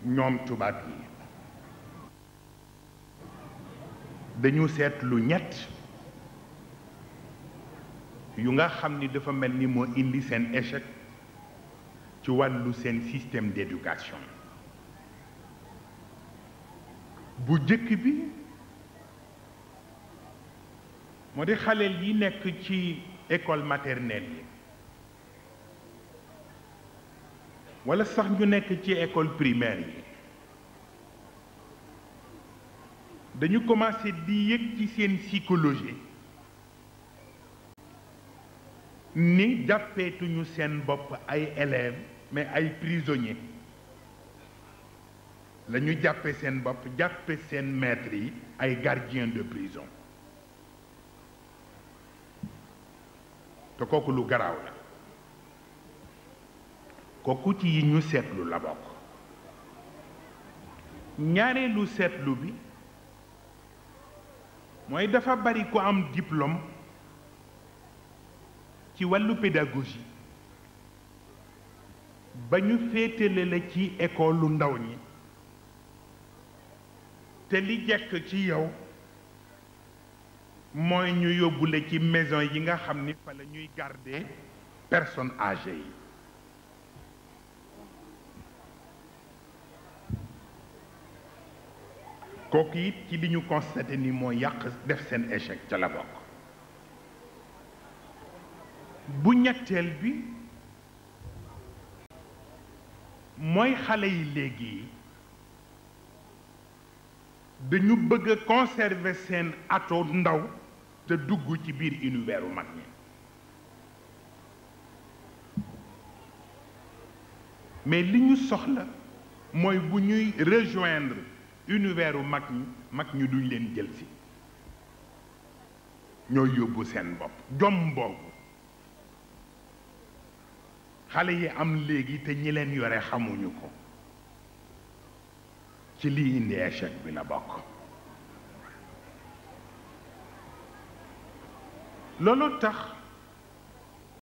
ñoom tubaab yi dañu seetlu ñett yu nga xam ni dafa mel ni moo indi seen échec ci wàllu seen système d'éducation. bu jëkk bi moo di xaleel yi nekk ci école maternelle yi walla sax ñu nekk ci école primaire yi dañu commencé di yëg ci seen psychologie ni jàppeetuñu seen bopp ay élèves mais ay prisonniers la ñu jàppe seen bopp jàppe seen maîtres yi ay gardiens de prison te kooku lu garaaw la kooku ci yi ñu seetlu la bokk. ñaareelu seetlu bi mooy dafa bari ku am diplôme ci wàllu pédagogie ba ñu féetale la ci école lu ndaw ñi te li jekk ci yow mooy ñu yóbbule ci maison yi nga xam ni fa la ñuy garder personnes âgées yi. kooku it ci li ñu constaté ni moo yàq def seen échec ca la bokk. bu ñetteel bi mooy xale yi léegi dañu bëgg a conserver seen ato ndaw te dugg ci biir univers u mag ñi. mais li ñu soxla mooy bu ñuy rejoindre univers u mag ñi duñ leen jël si ñooy yóbbu seen bopp. jom boobu xale yi am léegi te ñi leen yore xamuñu ko ci lii indi échec bi la bokk. loolu tax